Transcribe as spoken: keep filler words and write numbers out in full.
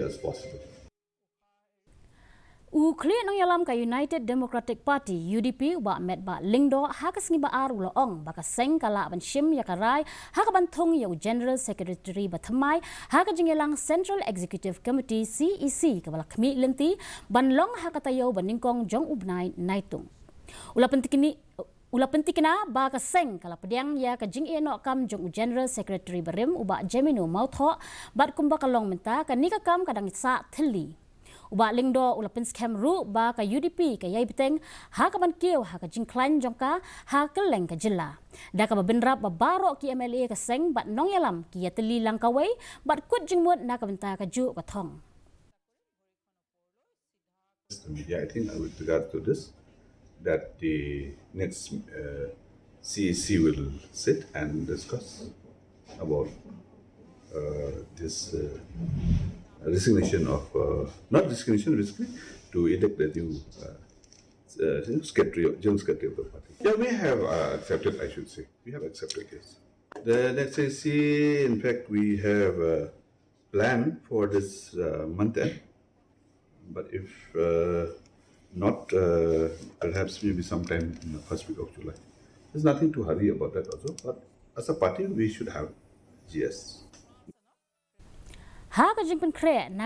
as possible. U khlieh nongïalam ka United Democratic Party, U D P, u Bah Metbah Lyngdoh, ha ka sngi Ba-ar u la ong ba ka seng ka lah ban shim ïa ka rai ha ka ban thung ïa u General Secretary ba thymmai ha ka jingïalang Central Executive Committee, C E C, kaba la khmih lynti ban long ha ka taïew ba nyngkong jong u bnai Naitung. U la pyntikni U la pyntikna ba ka seng ka la pdiang ïa ka jingïehnoh kam jong u General Secretary barim u Bah Jemino Mawthoh, bad kumba ka long mynta, kane ka kam ka dang sah thylli. U Bah Lyngdoh u la pynskhem ruh ba ka U D P ka ïai bteng ha ka ban kiew ha ka jingkhlaiñ jong ka ha kylleng ka jylla, da kaba bynrap ba baroh ki M L A ka seng bad nongïalam ki ïatylli lang kawei bad kut jingmut na ka bynta kajuh ka thong. The media, I think, with regard to this, that the next uh, C E C will sit and discuss about uh, this uh, resignation of, uh, not resignation, basically, to elect the new uh, uh, secretary, general secretary of the party. Yeah, we have uh, accepted, I should say. We have accepted, yes. The next C E C, in fact, we have uh, plan for this uh, month end. But if uh, not, uh, perhaps maybe sometime in the first week of July. There's nothing to hurry about that also. But as a party, we should have G S. Ha ka jingpynkhreh na